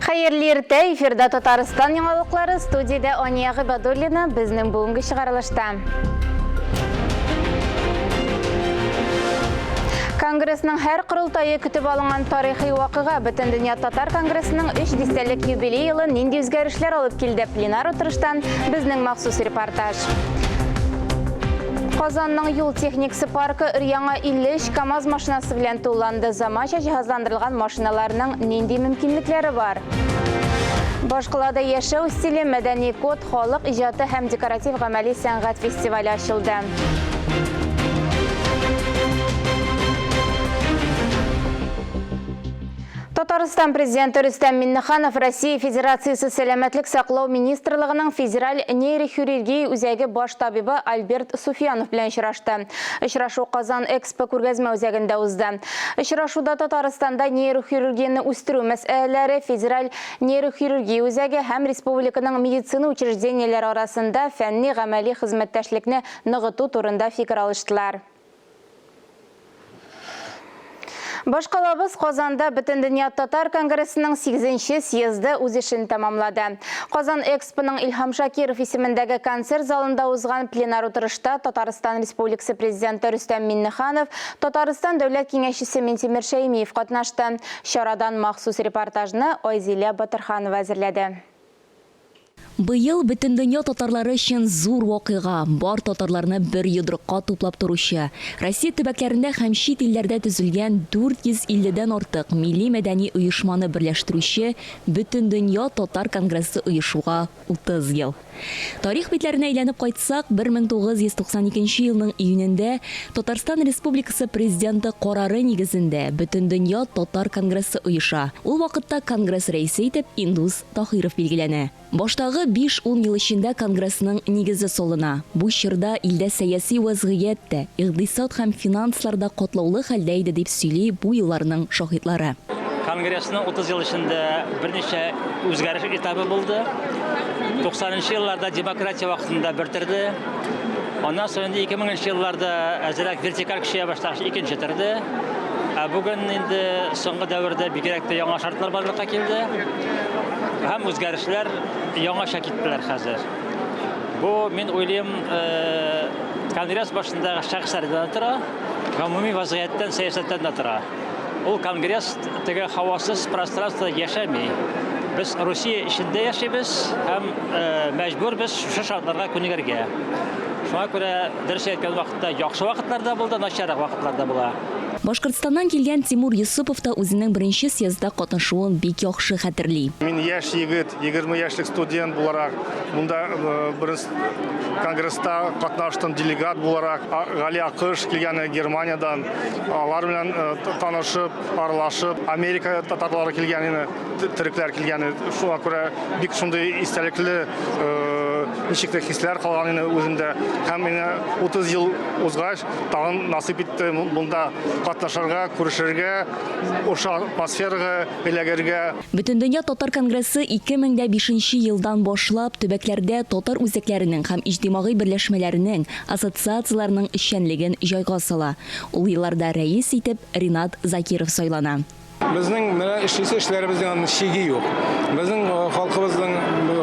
Хәерле иртә, эфирда Татарстан яңалыклары, студиядә Ания Гыйбадуллина, безнең бүгенге чыгарылышта. Конгрессның һәр корылтае көтеп алынган тарихи вакыйга Бөтендөнья татар конгрессының өч дистәлек юбилей елы нинди үзгәрешләр алып килде? Пленар утырыштан безнең махсус репортаж. Казанның юл техникасы паркы өр-яңа 53 КАМАЗ машинасы белән тулыланды. Заманча җиһазландырылган машиналарның нинди мөмкинлекләре бар? Башкалада яшәү стиле, мәдәни код, халык иҗаты һәм декоратив-гамәли сәнгать фестивале ачылды. Татарстан Президенты Рөстәм Миннеханов Россия Федерациясе Сәламәтлек саклау министрлыгының Федераль нейрохирургия үзәге баш табибы Альберт Суфиянов белән очрашты. Очрашу Казан Экспо күргәзмә үзәгендә узды. Очрашуда Татарстанда нейрохирургияне үстерү мәсьәләләре, Федераль нейрохирургия үзәге һәм республиканың медицина учреждениеләре арасында фәнни-гамәли хезмәттәшлекне ныгыту турында фикер алыштылар. Башкалабыз Казанда Бөтендөнья татар конгрессының сигезенче съезды үз эшен тәмамлады. Казан Экспоның Илһам Шакиров исемендәге концерт залында узган пленар утырышта Татарстан Республикасы Президенты Рөстәм Миңнеханов, Татарстан Дәүләт Киңәшчесе Минтимер Шәймиев катнашты. Чарадан махсус репортажны Айзилә Батырханова әзерләде. Быел бөтендөнья татарлары өчен зур вакыйга, бар татарларны бер йодрыкка туплап торучы, Россия төбәкләрендә һәм чит илләрдә төзелгән 450 дән артык милли-мәдәни оешманы берләштерүче Бөтендөнья татар конгрессы оешуга 30 ел. Тарих битләренә әйләнеп кайтсак, 1992 елның июнендә Татарстан Республикасы Президенты карары нигезендә Бөтендөнья татар конгрессы оеша. Ул вакытта конгресс рәисе итеп Индус Таһиров билгеләнә. Баштагы биш-ун ел эчендә Конгрессның нигезе салына. Бу чорда илдә сәяси вәзгыять тә, икъдисад һәм финанслар да катлаулы хәлдә иде, дип сөйли бу елларның шаһитлары. Конгрессның 30 ел эчендә берничә үзгәреш этабы булды. 90 нчы елларда демократия вакытында бер төрле, аннан соң инде 2000 нчы елларда әзрәк вертикаль көчәя башлагач икенче төрле. Ә бүген инде соңгы дәвердә бигрәк тә яңа шартлар барлыкка килде. Һәм үзгәрешләр яңача киттеләр хәзер. Бу, мин уйлыйм, э, конгресс башындагы шәхесләрдән дә тора, гомуми вазгыятьтән, сәясәттән дә тора. Ул конгресс теге һавасыз пространствода яшәми. Без Русия эчендә яшибез һәм э, мәҗбүрбез шушы шартларга күнегергә. Шуңа күрә дөрес әйткән вакытта яхшы вакытлар да булды, начаррак вакытлар да була. Башкортстаннан килгән Тимур Йосыпов та үзенең беренче съездда катнашуын бик яхшы хәтерли. Мин яшь егет, 20 яшьлек студент буларак, монда беренче конгресста катнаштым делегат буларак. Гали Акыш килгән Германиядән, алар белән танышып, аралашып, Америка татарлары килгән иде, төрекләр килгән иде. Шуңа күрә бик шундый истәлекле ничек тә хисләр калган иде үземдә. Һәм менә 30 ел узгач, Тагын насыйп итте монда катнашырга, күрешергә, ошо атмосферага эләгергә. Бөтендөнья татар конгрессы 2005 нче елдан башлап төбәкләрдә татар үзәкләренең һәм иҗтимагый берләшмәләренең, ассоциацияләрнең эшчәнлеген җайга сала. Ул елларда рәис итеп Ринат Закиров сайлана. Безнең менә эшлисе эшләребезнең аның чиге юк. Безнең э, халкыбызның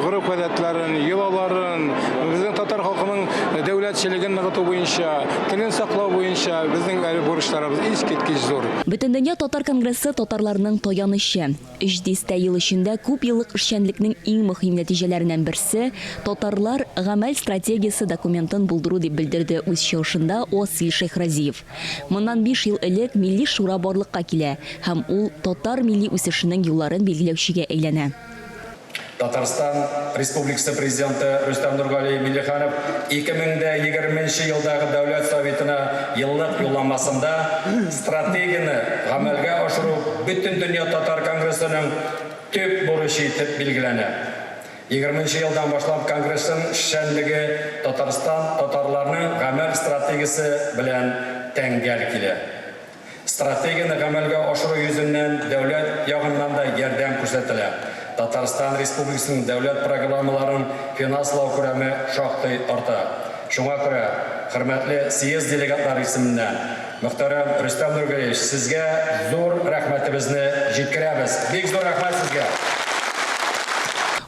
гореф-гадәтләрен, йолаларын, безнең татар халкының дәүләтчелеген ныгыту буенча, телен саклау буенча безнең әле бурычларыбыз искиткеч зур. Бөтендөнья татар конгрессы татарларның таянычы. Өч дистә ел эчендә күп еллык эшчәнлекнең иң мөһим нәтиҗәләреннән берсе, Татарлар гамәл стратегиясе документын булдыру, дип белдерде үз чыгышында Васил Шәйхразиев. Моннан биш ел элек Милли Шура барлыкка килә һәм ул татар милли үсешенең юлларын билгеләүчегә әйләнә. Татарстан Республикасы Президенты Рөстәм Нургали Миңнеханов 2020 нче елдагы Дәүләт Советына еллык Юлламасында стратегияне гамәлгә ашыру Бөтендөнья татар конгрессының төп бурычы итеп билгеләнә. Егерменче елдан башлап Конгрессның эшчәнлеге Татарстан татарларының гамәл стратегиясе белән тәңгәл килә. Стратегияне гамәлгә ашыру йөзеннән дәүләт ягыннан да ярдәм күрсәтелә. Татарстан Республикасының дәүләт программаларын финанслау күләме шактый арта. Шуңа күрә, хөрмәтле съезд делегатлары исеменнән, мөхтәрәм Рөстәм Нургалиевич, сезгә зур рәхмәтебезне җиткерәбез. Бик зур рәхмәт сезгә!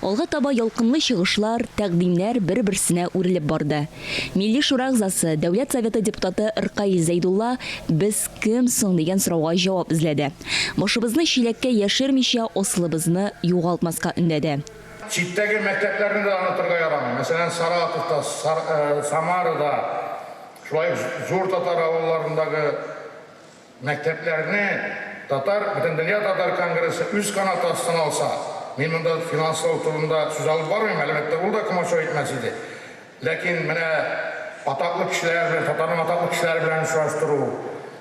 Алга таба ялкынлы чыгышлар, тәкъдимнәр бер-берсенә үрелеп барды. Милли Шура әгъзасы, Дәүләт Советы депутаты Ркаил Зәйдулла Без кем соң? дигән сорауга җавап эзләде. Башыбызны чиләккә яшермичә, асылыбызны югалтмаска өндәде. Читтәге мәктәпләрне дә онытырга ярамый. Мәсәлән, Саратовта, Самарада, шулай ук зур татар авылларындагы мәктәпләрне татар Бөтендөнья татар конгрессы үз канаты астына алса, мин монда финанслау турында сүз алып бармыйм, әлбәттә, ул да комачау итмәс иде. Ләкин менә атаклы кешеләр белән, татарның атаклы кешеләре белән очраштыру,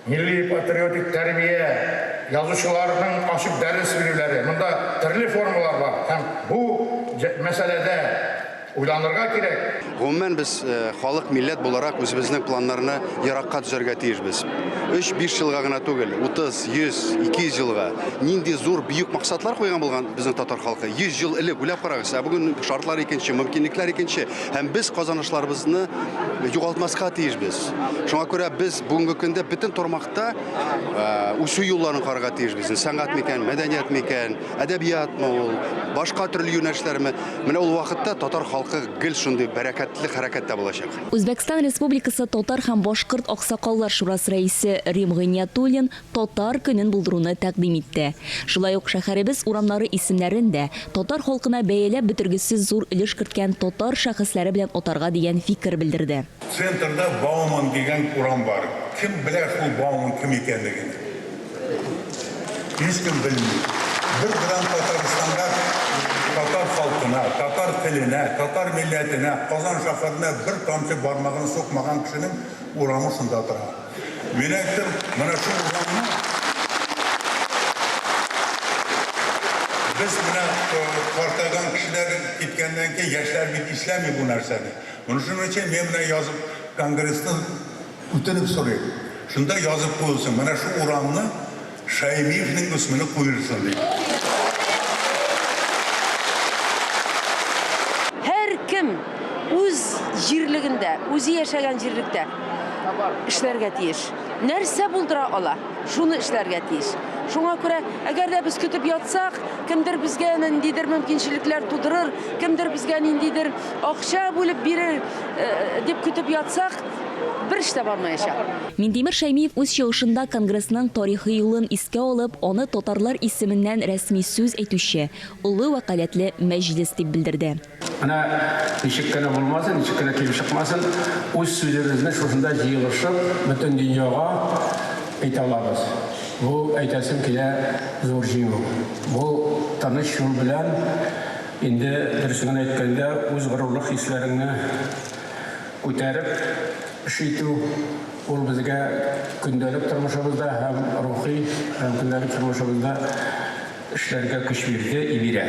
милли патриотик тәрбия, язучыларның ачык дәрес бирүләре, монда төрле формалар бар һәм бу мәсьәләдә уйланырга кирәк. Гомумән, без халык, милләт буларак үзебезнең планнарны еракка төзәргә тиешбез. Өч-биш елга гына түгел, 30, 100, 200 елга. Нинди зур, бөек максатлар куйган булган безнең татар халкы. 100 ел элек уйлап карагыз, ә бүген шартлар икенче, мөмкинлекләр икенче. Һәм без казанышларыбызны югалтмаска тиешбез. Шуңа күрә без бүгенге көндә бөтен тармакта үсү юлларын карарга тиешбез. Сәнгать микән, мәдәният микән, әдәбиятмы ул, башка төрле юнәлешләрме. Менә ул вакытта татар халкы гел шундый бәрәкәтле хәрәкәттә булачак. Үзбәкстан Республикасы Татар һәм башкорт аксакаллар шурасы рәисе Рим Гыйниятуллин Татар көнен булдыруны тәкъдим итте. Шулай ук шәһәребез урамнары исемнәрен дә татар халкына бәяләп бетергесез зур өлеш керткән татар шәхесләре белән атарга дигән фикер белдерде. Центрда Бауман дигән урам бар. Кем белә шул Бауман кем икәнлеген? Һичкем белми. Бер грамм Татарстанга, татар халкына, татар теленә, татар милләтенә, Казан шәһәренә бер тамчы бармагын сукмаган кешенең урамы шунда тора. Мин әйттем, менә шул урамны без менә картайган кешеләр киткәннән кейін яшьләр бит исләми бу нәрсәне. Моны өчен мин менә язып конгрессны Үтенеп сорыйм, шунда язып куелсын, менә шул урамны Шәймиевнең исмене куелсын дип. Һәркем үз җирлегендә, үзе яшәгән җирлектә эшләргә тиеш. Нәрсә булдыра ала, шуны эшләргә тиеш. Шуңа күрә, әгәр дә без көтеп ятсак, кемдер безгә ниндидер мөмкинчелекләр тудырыр, кемдер безгә ниндидер акча бүлеп бирер дип көтеп ятсак, бер эш тә бармаячак. Минтимер Шәймиев үз чыгышында Конгрессның тарихи юлын искә алып, аны татарлар исеменнән рәсми сүз әйтүче, олы вәкаләтле мәҗлес дип белдерде. Менә ничек кенә булмасын, ничек кенә килеп чыкмасын, үз сүзебезне шушында җыелышып, бөтен дөньяга әйтә алабыз. Бу, әйтәсем килә, зур җиңү. Бу тыныч юл белән, инде дөресен генә әйткәндә, үз горурлык хисләреңне Күтәреп эш итү, ул безгә көндәлек тормышыбызда һәм рухи һәм көндәлек тормышыбызда эшләргә көч бирде и бирә.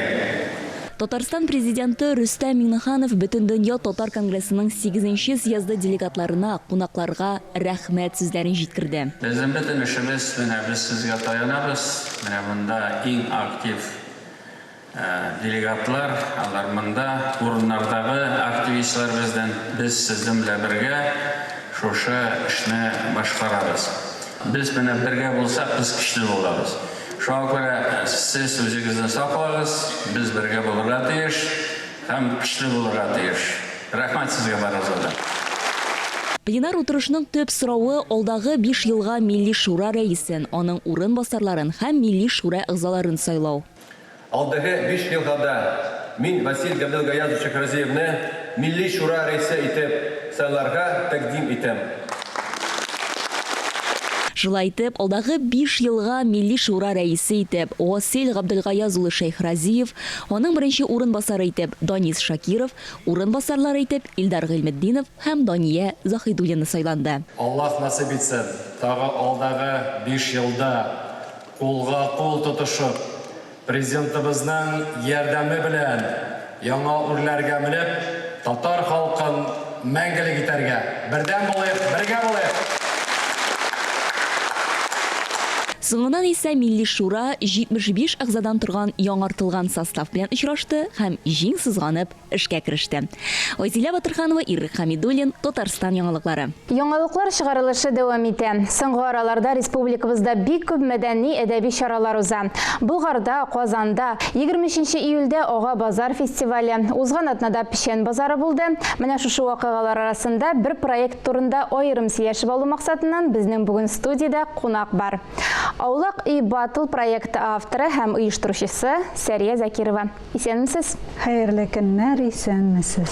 Татарстан Президенты Рөстәм Миңнеханов Бөтендөнья татар конгрессының сигезенче съезды делегатларына, кунакларга рәхмәт сүзләрен җиткерде. Безнең бөтен эшебез, менә без сезгә таянабыз, менә монда иң актив Делегатлар, алар монда, урыннардагы активистлар бездән, без сезнең белән бергә шушы эшне башкарабыз. Без менә бергә булсак, без көчле булабыз. Шуңа күрә сез үзегезне саклагыз, без бергә булырга тиеш һәм көчле булырга тиеш. Рәхмәт сезгә барыгызга да. Пленар утырышның төп соравы, алдагы биш елга Милли Шура рәисен, аның урынбасарларын һәм Милли Шура әгъзаларын сайлау. Алдагы биш елга да мин Васил Габделгаязович Шәйхразиевны Милли Шура рәисе итеп сайларга тәкъдим итәм. Шулай итеп, алдагы биш елга Милли Шура рәисе итеп Васил Габделгаяз улы Шәйхразиев, аның беренче урынбасары итеп Данис Шакиров, урынбасарлары итеп Илдар Гыйльметдинов һәм Дания Заһидуллина сайланды. Аллаһ насыйп итсен, тагы алдагы биш елда Кулга-кул тотышып, Президентыбызның ярдәме белән яңа үрләргә менеп, татар халкын мәңгелек итәргә бердәм булыйк, бергә булыйк! Соңыннан исә Милли Шура 75 әгъзадан торган яңартылган состав белән очрашты һәм җиң сызганып эшкә кереште. Айзилә Батырханова, Ирек Хәмидуллин, Татарстан яңалыклары. Яңалыклар чыгарылышы дәвам итә. Соңгы араларда республикабызда бик күп мәдәни-әдәби чаралар уза. Болгарда, Казанда, 23 нче июльдә Ага базар фестивале, узган атнада Печән базары булды. Менә шушы вакыйгалар арасында бер проект турында аерым сөйләшеп алу максатыннан безнең бүген студиядә кунак бар. Аулак өй баттл проекты авторы һәм оештыручысы Сәрия Закирова. Исәнмесез! Хәерле көннәр, исәнмесез!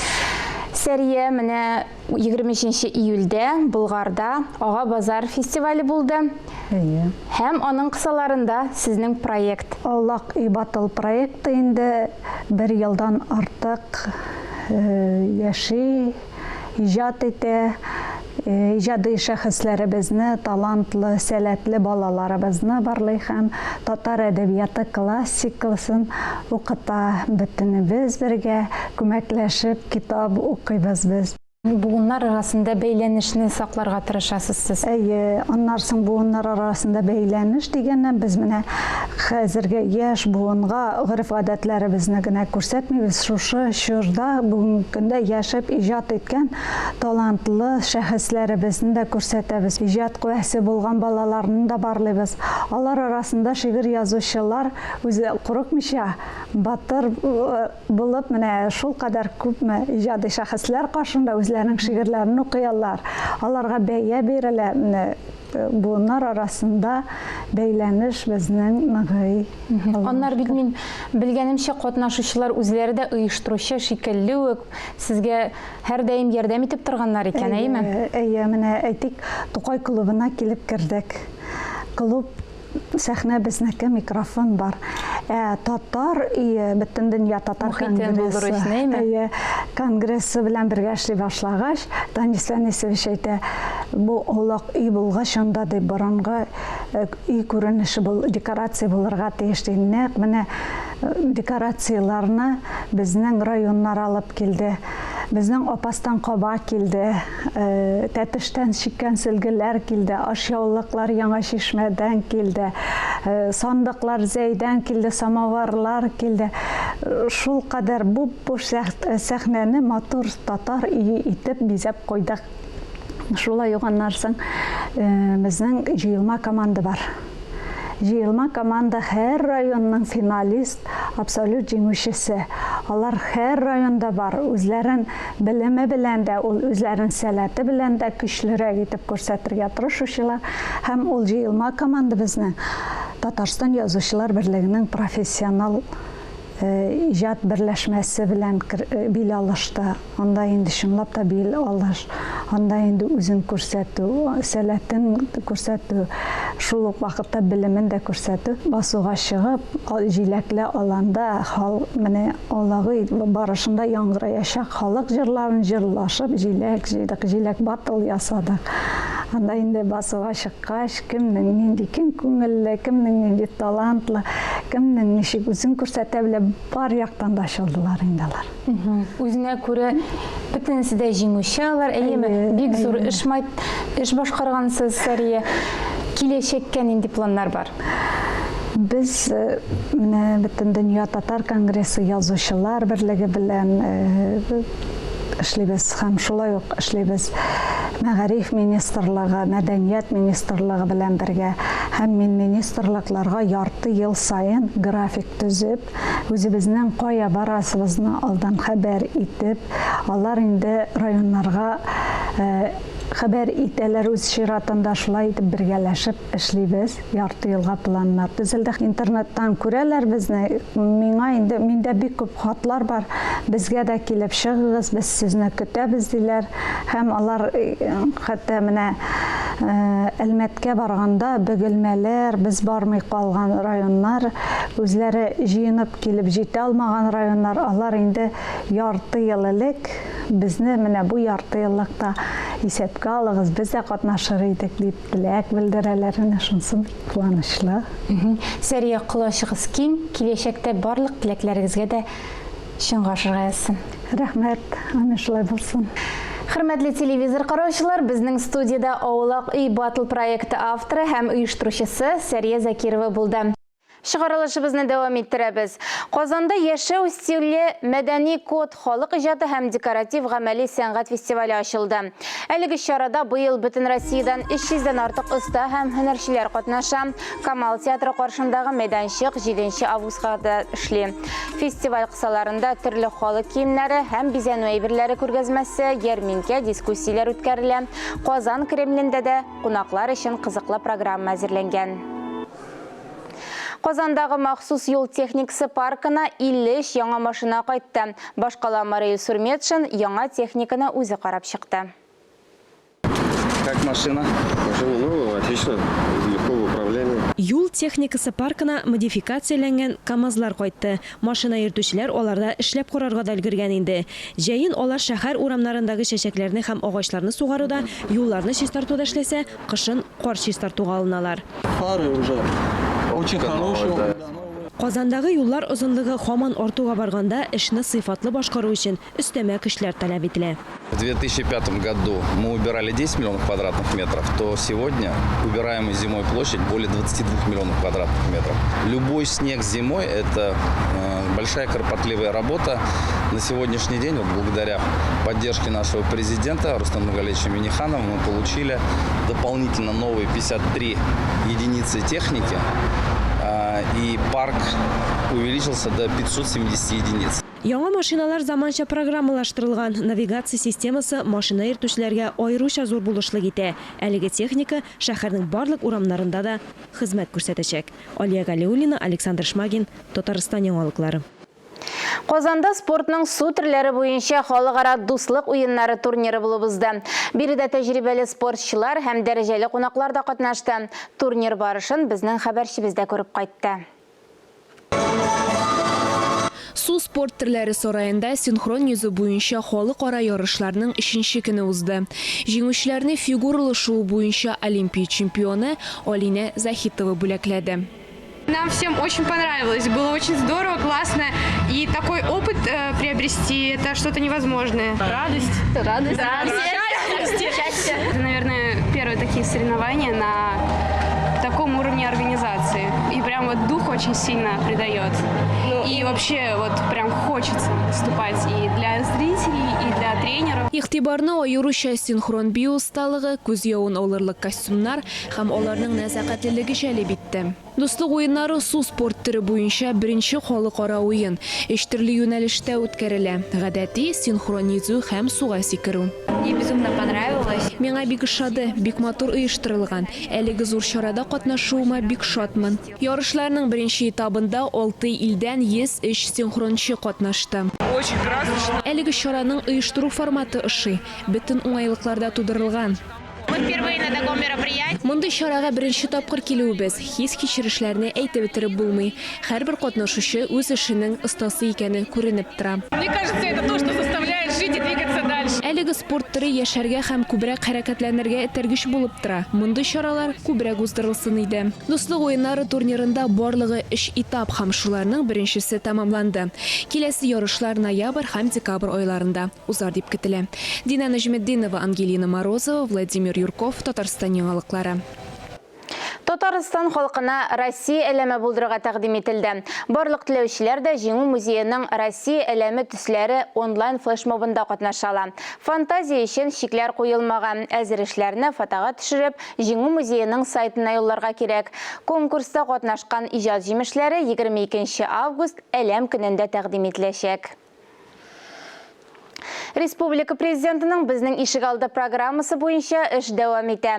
Сәрия, менә 23 нче июльдә Болгарда Ага базар фестивале булды. Әйе. Һәм аның кысаларында сезнең проект. Аулак өй батл проекты инде бер елдан артык яши, иҗат итә. Иҗади шәхесләребезне, талантлы, сәләтле балаларыбызны барлый һәм татар әдәбияты классикасын укыта. Бөтенебез бергә күмәкләшеп китап укыйбыз без. Буыннар арасында бәйләнешне сакларга тырышасыз сез. Әйе, аннан соң буыннар арасында бәйләнеш дигәннән, без менә хәзерге яшь буынга гореф-гадәтләребезне генә күрсәтмибез, шушы чорда, бүгенге көндә яшәп иҗат иткән талантлы шәхесләребезне дә күрсәтәбез. Иҗат куәсе булган балаларны да барлыйбыз. Алар арасында шигырь язучылар үзе курыкмыйча, батыр булып, менә шулкадәр күпме иҗади шәхесләр каршында үзләренең шигырьләрен укыялар, аларга бәя бирелә. Менә буыннар арасында бәйләнеш безнең ныгый. Аннары бит мин белгәнемчә, катнашучылар үзләре дә оештыручы шикелле үк сезгә һәрдаим ярдәм итеп торганнар икән, әйеме? Әйе, менә әйтик, Тукай клубына килеп кердек. Клуб Сәхнә безнеке, микрофон бар. Ә татар өе, Бөтендөнья татар конгрессы, әйе, конгрессы белән бергә эшли башлагач, Данис Әнисович әйтә, бу аулак өй булгач, анда ди борынгы өй күренеше бул, декорация булырга тиеш ди. Нәкъ менә декорацияләрне безнең районнар алып килде. Безнең Апастан каба килде, Тәтештән чиккән сөлгеләр килде, ашъяулыклар Яңа Чишмәдән килде, сандыклар Зәйдән килде, самоварлар килде. Шулкадәр буп-буш сәхнәне матур татар өе итеп бизәп куйдык. Шулай ук аннан соң безнең җыелма команда бар. Җыелма команда һәр районның финалист, абсолют җиңүчесе. Алар һәр районда бар, үзләрен белеме белән дә, ул үзләрен сәләте белән дә көчлерәк итеп күрсәтергә тырышучылар. Һәм ул җыелма команда безнең Татарстан Язучылар берлегенең профессионал иҗат берләшмәсе белән бил алышты. Анда инде чынлап та бил алыш, анда инде үзен күрсәтү, сәләтен күрсәтү, шул ук вакытта белемен дә күрсәтү. Басуга чыгып, җиләкле аланда хал менә алагый барышында яңгыраячак халык җырларын җырлашып җиләк җыйдык, җиләк батл ясадык. Анда инде басуга чыккач, кемнең нинди киң күңелле, кемнең нинди талантлы, кемнең ничек үзен күрсәтә белә, бар яктан да ачылдылар инде алар. Үзенә күрә бөтенесе дә җиңүче алар, әйеме? Бик зур эш эш башкаргансыз, Сәрия. Киләчәккә нинди планнар бар? Без э, менә Бөтендөнья татар конгрессы язучылар берлеге белән э, эшлибез һәм шулай ук эшлибез Мәгариф министрлыгы, Мәдәният министрлыгы белән бергә. Һәм мин министрлыкларга ярты ел саен график төзеп, Үзебезнең кая барасыбызны алдан хәбәр итеп, алар инде районнарга хәбәр итәләр үз чиратында, шулай итеп бергәләшеп эшлибез. Ярты елга планнар төзелде. Интернеттан күрәләр безне. Миңа инде, миндә бик күп хатлар бар. Безгә дә килеп чыгыгыз, без сезне көтәбез, диләр. Һәм алар хәтта менә Әлмәткә барганда бөгелмәләр, без бармый калган районнар, үзләре җыенып килеп җитә алмаган районнар, алар инде ярты ел элек безне менә бу ярты еллыкта исәпкә алыгыз, без дә катнашыр идек дип теләк белдерәләр. Менә шунысы бик куанычлы. Сәрия, колачыгыз киң, киләчәктә барлык теләкләрегезгә дә чынга ашырга язсын. Рәхмәт, амин, шулай булсын. Хөрмәтле телевизор караучылар, безнең студиядә Аулак өй батл проекты авторы һәм оештыручысы Сәрия Закирова булды. Чыгарылышыбызны дәвам иттерәбез. Казанда яшәү стиле Мәдәни код халык иҗаты һәм декоратив-гамәли сәнгать фестивале ачылды. Әлеге чарада быел бөтен Россиядән 300 дән артык оста һәм һөнәрчеләр катнаша. Камал театры каршындагы мәйданчык 7 августка кадәр эшли. Фестиваль кысаларында төрле халык киемнәре һәм бизәнү әйберләре күргәзмәсе, ярминкә, дискуссияләр үткәрелә. Казан Кремлендә дә кунаклар өчен кызыклы программа әзерләнгән. Казандагы махсус юл техникасы паркына 53 яңа машина кайтты. Башкала мэры Илсур Метшин яңа техниканы үзе карап чыкты. Как машина? Машина новая, отлично, легко в управлении. Юл техникасы паркына модификацияләнгән КАМАЗлар кайтты. Машина йөртүчеләр аларда эшләп карарга да өлгергән инде. Җәен алар шәһәр урамнарындагы чәчәкләрне һәм агачларны сугаруда, юлларны чистартуда эшләсә, кышын кар чистартуга алыналар. Фары уже очень хорошие. Казандагы юллар озынлыгы һаман артуга барганда, эшне сыйфатлы башкару өчен өстәмә көчләр таләп ителә. В 2005 году мы убирали 10 миллионов квадратных метров, то сегодня убираемая зимой площадь более 22 миллионов квадратных метров. Любой снег зимой – это э, большая кропотливая работа. На сегодняшний день, вот благодаря поддержке нашего президента Рустама Нургалиевича Минниханова, мы получили дополнительно новые 53 единицы техники, э, и парк увеличился до 570 единиц. Яңа машиналар заманча программалаштырылган. Навигация системасы машина йөртүчеләргә аеруча зур булышлык итә. Әлеге техника шәһәрнең барлык урамнарында да хезмәт күрсәтәчәк. Алия Галиуллина, Александр Шмагин, Татарстан яңалыклары. Казанда спортның су төрләре буенча халыкара дуслык уеннары турниры булып узды. Биредә тәҗрибәле спортчылар һәм дәрәҗәле кунаклар да катнашты. Турнир барышын безнең хәбәрчебез дә күреп кайтты. Су спорт төрләре сараенда синхрон йөзү буенча халыкара ярышларның өченче көне узды. Җиңүчеләрне фигуралы шуу буенча Олимпия чемпионы Алинә Заһитова бүләкләде. Нам всем очень понравилось, было очень здорово, классно. И такой опыт э, приобрести – это что-то невозможное. Радость. Радость. Радость. Счастье. Счастье. Это, наверное, первые такие соревнования на таком уровне организации. И прям вот дух очень сильно придает. Ну, и вообще вот прям хочется выступать и для зрителей, и для тренеров. Игътибарны аеруча синхрон бию осталыгы, күз явын алырлык костюмнар һәм аларның нәзакәтлелеге җәлеп итте. Дуслык уеннары су спорт төре буенча беренче халыкара уен. Өч төрле юнәлештә үткәрелә, гадәти, синхрон йөзү һәм суга сикерү. Мне безумно понравилось. Миңа бик ошады, бик матур оештырылган. Әлеге зур чарада катнашуыма бик шатмын. Ярышларның беренче этабында алты илдән 103 синхрончы катнашты. Очень красочно. Әлеге чараның оештыру форматы ошый. Бөтен уңайлыклар да тудырылган. Мы впервые на таком мероприятии. Мондый чарага беренче тапкыр килүебез. Хис-кичерешләрне әйтеп бетереп булмый. Һәрбер катнашучы үз эшенең остасы икәне күренеп тора. Мне кажется, это то, что заставляет жить и двигаться дальше. Әлеге спорт төре яшәргә һәм күбрәк хәрәкәтләнергә этәргеч булып тора. Мондый чаралар күбрәк уздырылсын иде. Дуслык уеннары турнирында барлыгы өч этап һәм шуларның беренчесе тәмамланды. Киләсе ярышлар ноябрь һәм декабрь айларында узар дип көтелә. Динә Нәҗметдинова, Ангелина Морозова, Владимир Юрков, Татарстан яңалыклары. Татарстан халкына Россия әләме булдырырга тәкъдим ителде. Барлык теләүчеләр дә Җиңү музееның Россия әләме төсләре онлайн флешмобында катнаша ала. Фантазия өчен чикләр куелмаган. Әзер эшләрне фотога төшереп, Җиңү музееның сайтына юлларга кирәк. Конкурста катнашкан иҗат җимешләре 22 август Әләм көнендә тәкъдим ителәчәк. Республика Президентының Безнең ишегалды программасы буенча эш дәвам итә.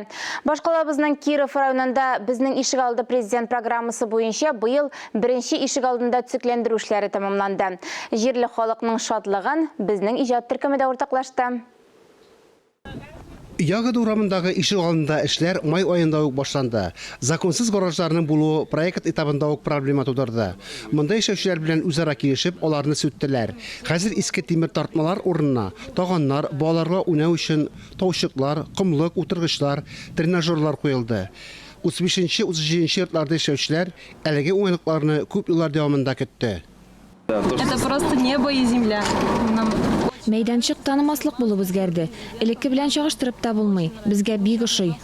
Башкалабызның Киров районында Безнең ишегалды президент программасы буенча быел беренче ишегалдында төзекләндерү эшләре тәмамланды. Җирле халыкның шатлыгын безнең иҗат төркеме дә уртаклашты. Ягода урамындагы ишегалдында эшләр май аенда ук башланды. Законсыз гаражларның булуы проект этабында ук проблема тудырды. Монда яшәүчеләр белән үзара килешеп, аларны сүттеләр. Хәзер иске тимер тартмалар урынына таганнар, балаларга уйнау өчен таучыклар, комлык, утыргычлар, тренажерлар куелды. 35 нче, 37 нче йортларда яшәүчеләр әлеге уңайлыкларны күп еллар дәвамында көтте. Это просто небо и земля. Нам... Мәйданчык танымаслык булып үзгәрде. Элекке белән чагыштырып та булмый. Безгә бик ошый.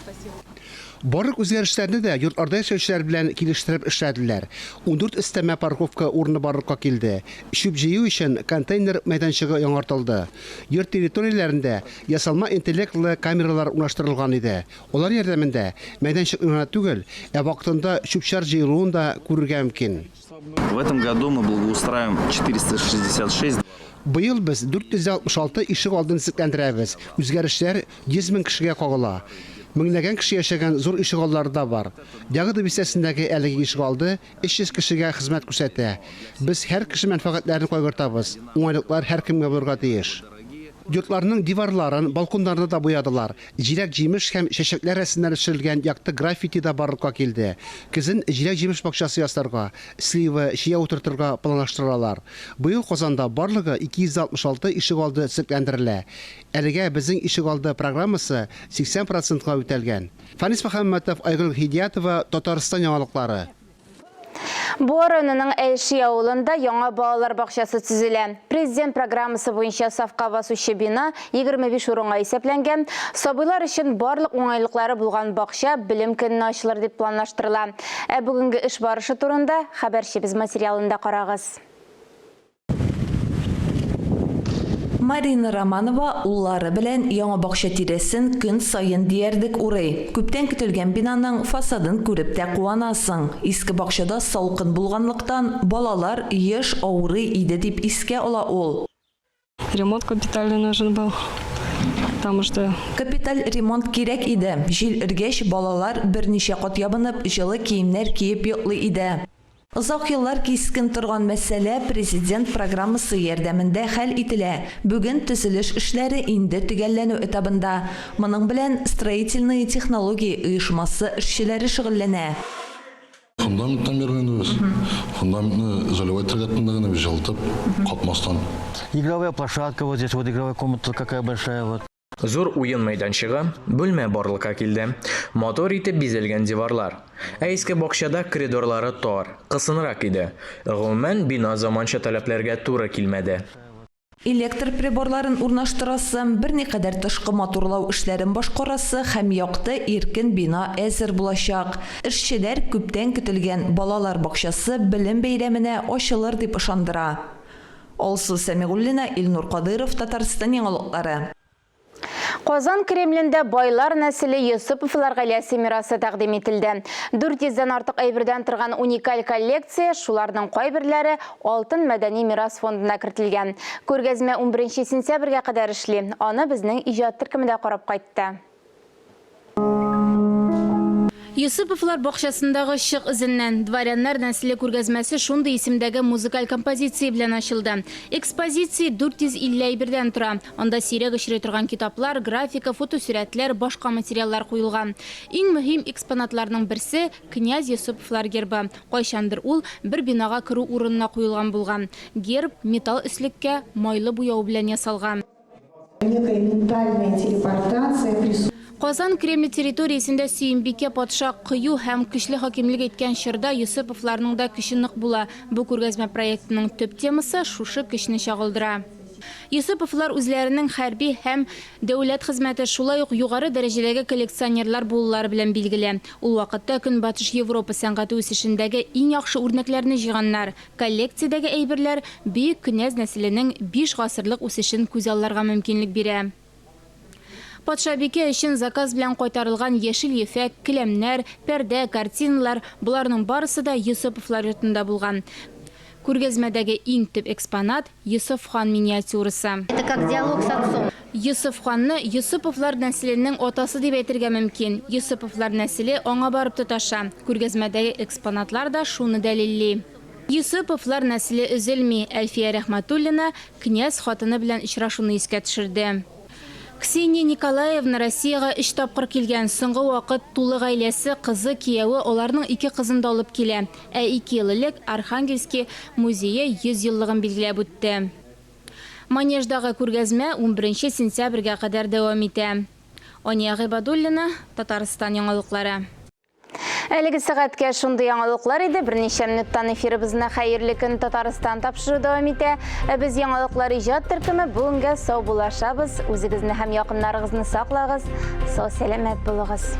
Барлык үзгәрешләрне дә йортларда яшәүчеләр белән килештереп эшләделәр. 14 өстәмә парковка урыны барлыкка килде. Чүп җыю өчен контейнер мәйданчыгы яңартылды. Йорт территорияләрендә ясалма интеллектлы камералар урнаштырылган иде. Алар ярдәмендә мәйданчыкны гына түгел, ә вакытында чүп-чар җыелуын да күрергә мөмкин. В этом году мы благоустраиваем 466. Быел без 466 ишек алдын төзекләндерәбез. Үзгәрешләр 100 мең кешегә кагыла. Меңләгән кеше яшәгән зур ишегаллары да бар. Ягода бистәсендәге әлеге ишегалды 300 кешегә хезмәт күрсәтә. Без һәр кеше мәнфәгатьләрен кайгыртабыз. Уңайлыклар һәркемгә булырга тиеш. Йортларның диварларын, балконнарны да буядылар. Җиләк-җимеш һәм чәчәкләр рәсемнәре төшерелгән якты граффити да барлыкка килде. Көзен җиләк-җимеш бакчасы ясарга, слива, чия утыртырга планлаштыралар. Быел Казанда барлыгы 266 ишегалды төзекләндерелә. Әлегә Безнең ишегалды программасы 80 процентка үтәлгән. Фәнис Мөхәммәтов, Айгөл Һидиятова, Татарстан яңалыклары. Буа районының Әлши авылында яңа балалар бакчасы төзелә. Президент программасы буенча сафка басучы бина 25 урынга исәпләнгән. Сабыйлар өчен барлык уңайлыклары булган бакча белем көненә ачылыр дип планлаштырыла. Ә бүгенге эш барышы турында хәбәрчебез материалында карагыз. Марина Романова уллары белән яңа бакча тирәсен көн саен диярлек урый. Күптән көтелгән бинаның фасадын күреп тә куанасың. Иске бакчада салкын булганлыктан, балалар еш авырый иде, дип искә ала ул. Ремонт капитальный нужен был, потому что. Капиталь ремонт кирәк иде. Җил өргәч, балалар берничә кат ябынып, җылы киемнәр киеп йоклый иде. Озак еллар кискен торган мәсьәлә Президент программасы ярдәмендә хәл ителә. Бүген төзелеш эшләре инде төгәлләнү этабында. Моның белән Строительные технологии оешмасы эшчеләре шөгыльләнә. Фундаменттан биргән без. Фундаментны заливать итәргә тотындык инде без җылытып, катмастан. Игровая площадка вот здесь вот, игровая комната какая большая вот. Зур уен мәйданчыгы, бүлмә барлыкка килде. Матур итеп бизәлгән диварлар. Ә иске бакчада коридорлары тар, кысынрак иде. Гомумән, бина заманча таләпләргә туры килмәде. Электр приборларын урнаштырасы, берникадәр тышкы матурлау эшләрен башкарасы һәм якты, иркен бина әзер булачак. Эшчеләр күптән көтелгән балалар бакчасы Белем бәйрәменә ачылыр дип ышандыра. Алсу Сәмигуллина, Илнур Кадыйров, Татарстан яңалыклары. Казан Кремлендә байлар нәселе Йосыповлар гаиләсе мирасы тәкъдим ителде. 400 дән артык әйбердән торган уникаль коллекция, шуларның кайберләре Алтын мәдәни мирас фондына кертелгән. Күргәзмә 11 сентябрьгә кадәр эшли. Аны безнең иҗат төркеме дә карап кайтты. Йосыповлар бакчасындагы чык эзеннән Дворяннар нәселе күргәзмәсе шундый исемдәге музыкаль композиция белән ачылды. Экспозиция 450 әйбердән тора. Анда сирәк очрый торган китаплар, графика, фотосурәтләр, башка материаллар куелган. Иң мөһим экспонатларның берсе, князь Йосыповлар гербы. Кайчандыр ул бер бинага керү урынына куелган булган. Герб металл өслеккә майлы буяу белән ясалган. Некая ментальная телепортация присутствует. Казан Кремле территориясендә Сөембикә патша кыю һәм көчле хакимлек иткән чорда Йосыповларның да көче нык була. Бу күргәзмә проектының төп темасы шушы көчне чагылдыра. Йосыповлар үзләренең хәрби һәм дәүләт хезмәте, шулай ук югары дәрәҗәдәге коллекционерлар булулары белән билгеле. Ул вакытта Көнбатыш Европа сәнгате үсешендәге иң яхшы үрнәкләрне җыйганнар. Коллекциядәге әйберләр бөек князь нәселенең биш гасырлык үсешен күзалларга мөмкинлек бирә. Патшабикә өчен заказ белән кайтарылган яшел ефәк, келәмнәр, пәрдә, картиналар, боларның барысы да Йосыповлар йортында булган. Күргәзмәдәге иң төп экспонат, Йосыф хан миниатюрасы. Это как диалог с отцом. Йосыф ханны Йосыповлар нәселенең атасы дип әйтергә мөмкин. Йосыповлар нәселе аңа барып тоташа. Күргәзмәдәге экспонатлар да шуны дәлилли. Йосыповлар нәселе өзелми. Әлфия Рәхмәтуллина князь хатыны белән очрашуны искә төшерде. Ксения Николаевна Россиягә өч тапкыр килгән. Соңгы вакыт тулы гаиләсе, кызы, кияве, аларның ике кызын да алып килә. Ә ике ел элек Архангельский музее 100 еллыгын билгеләп үтте. Манеждагы күргәзмә унберенче сентябрьгә кадәр дәвам итә. Ания Гыйбадуллина, Татарстан яңалыклары. Әлеге сәгатькә шундый яңалыклар иде. Берничә минуттан эфирыбызны Хәерле көн Татарстан тапшыру дәвам итә. Ә без яңалыклар иҗат төркеме бүгенгә саубуллашабыз. Үзегезне һәм якыннарыгызны саклагыз. Сау сәламәт булыгыз.